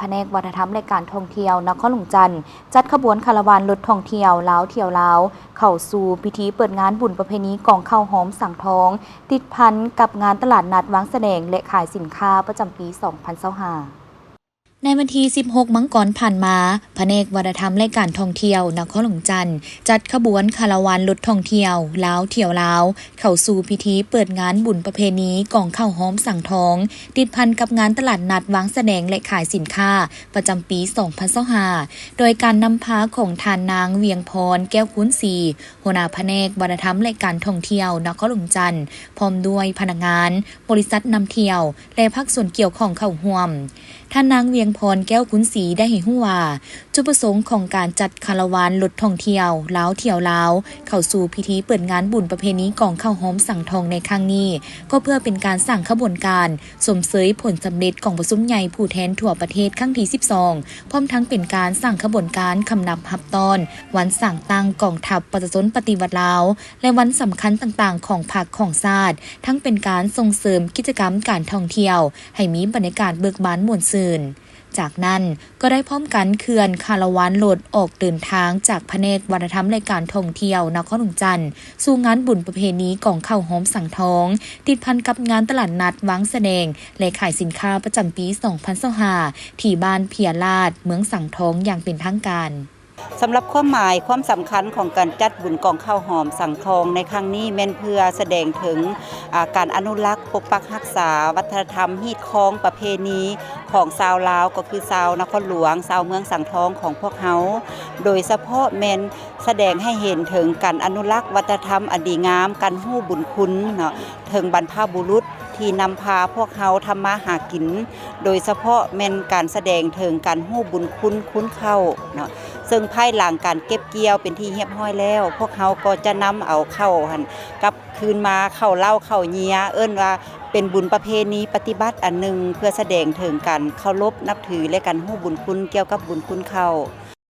ພະແນກວັດທະນະທຳ ແລະ ການທ່ອງທ່ຽວນະຄອນຫຼວງຈັນ ຈັດຂະບວນຄາລາວານລົດທ່ອງທ່ຽວລາວທ່ຽວລາວ ເຂົ້າສູ່ພິທີເປີດງານບຸນປະເພນີກອງເຂົ້າຫອມສັງທອງ ຕິດພັນກັບງານຕະຫຼາດນັດວາງສະແດງ ແລະ ຂາຍສິນຄ້າປະຈຳປີສອງພັນຊາວຫ້າ. ໃນວັນທີສິບຫົກມັງກອນຜ່ານມາ, ພະແນກວັດທະນະທຳ ແລະ ການທ່ອງທ່ຽວນະຄອນຫຼວງຈັນ ຈັດຂະບວນຄາລາວານລົດທ່ອງທ່ຽວລາວທ່ຽວລາວ ເຂົ້າສູ່ພິທີເປີດງານບຸນປະເພນີກອງເຂົ້າຫອມສັງທອງ ຕິດພັນກັບງານຕະຫຼາດນັດວາງສະແດງ ແລະ ຂາຍສິນຄ້າປະຈຳປີສອງພັນຊາວຫ້າ ໂດຍການນຳພາຂອງທ່ານນາງ ວຽງພອນ ແກ້ວຄູນສີ ຫົວໜ້າພະແນກວັດທະນະທຳ ແລະ ການທ່ອງທ່ຽວນະຄອນຫຼວງຈັນ ພ້ອມດ້ວຍພະນັກງານ, ບໍລິສັດນຳທ່ຽວ ແລະ ພາກສ່ວນກ່ຽວຂ້ອງເຂົ້າຮ່ວມ. ທ່ານນາງ ວຽງພອນ ແກ້ວຄູນສີ ໄດ້ໃຫ້ຮູ້ວ່າ ຈຸດປະສົງຂອງການຈັດຄາລາວານລົດທ່ອງທ່ຽວລາວທ່ຽວລາວ ເຂົ້າສູ່ພິທີເປີດງານບຸນປະເພນີກອງເຂົ້າຫອມສັງທອງໃນຄັ້ງນີ້ ກໍເພື່ອເປັນການສ້າງຂະບວນການຊົມເຊີຍຜົນສຳເລັດກອງປະຊຸມໃຫຍ່ຜູ້ແທນທົ່ວປະເທດຄັ້ງທີສິບສອງ ພ້ອມທັງເປັນການສ້າງຂະບວນການຄຳນັບຮັບຕ້ອນວັນສ້າງຕັ້ງກອງທັບປະຊາຊົນປະຕິວັດລາວ ແລະ ວັນສຳຄັນຕ່າງໆຂອງພັກຂອງຊາດ, ທັງເປັນການສົ່ງເສີມກິດຈະກຳການທ່ອງທ່ຽວໃຫ້ມີບັນຍາກາດເບີກບານມ່ວນຊື່ນ. ຈາກນັ້ນກໍໄດ້ພ້ອມກັນເຄື່ອນຄາລາວານລົດອອກເດີນທາງຈາກພະແນກວັດທະນະທຳ ແລະ ການທ່ອງທ່ຽວນະຄອນຫຼວງຈັນ ສູ່ງານບຸນປະເພນີກອງເຂົ້າຫອມສັງທອງ ຕິດພັນກັບງານຕະຫຼາດນັດວາງສະແດງ ແລະ ຂາຍສິນຄ້າປະຈຳປີສອງພັນຊາວຫ້າ ທີ່ບ້ານເພຍລາດ ເມືອງສັງທອງຢ່າງເປັນທາງການ. ສຳລັບຄວາມໝາຍຄວາມສຳຄັນຂອງການຈັດບຸນກອງເຂົ້າຫອມສັງທອງໃນຄັ້ງນີ້ ແມ່ນເພື່ອສະແດງເຖິງ ອາ ການອະນຸລັກ, ປົກປັກຮັກສາວັດທະນະທຳ, ຮີດຄອງ, ປະເພນີຂອງຊາວລາວ ກໍຄືຊາວນະຄອນຫຼວງ, ຊາວເມືອງສັງທອງຂອງພວກເຮົາ, ໂດຍສະເພາະແມ່ນສະແດງໃຫ້ເຫັນເຖິງການອະນຸລັກວັດທະນະທຳອັນດີງາມ, ການຮູ້ບຸນຄຸນເນາະ ເຖິງບັນພະບຸລຸດທີ່ນຳພາພວກເຮົາທຳມາຫາກິນ, ໂດຍສະເພາະແມ່ນການສະແດງເຖິງການຮູ້ບຸນຄຸນຄູນເຂົ້າເນາະ. ເຊິ່ງພາຍຫຼັງການເກັບກ່ຽວເປັນທີ່ຮຽບຮ້ອຍແລ້ວ, ພວກເຮົາກໍຈະນຳເອົາເຂົ້າຫັ້ນກັບຄືນມາ, ເຂົ້າເລົ້າເຂົ້າເຍຍ, ເອີ້ນວ່າເປັນບຸນປະເພນີປະຕິບັດອັນໜຶ່ງ ເພື່ອສະແດງເຖິງການເຄົາລົບນັບຖື ແລະ ການຮູ້ບຸນຄຸນກ່ຽວກັບບຸນຄຸນເຂົ້າ.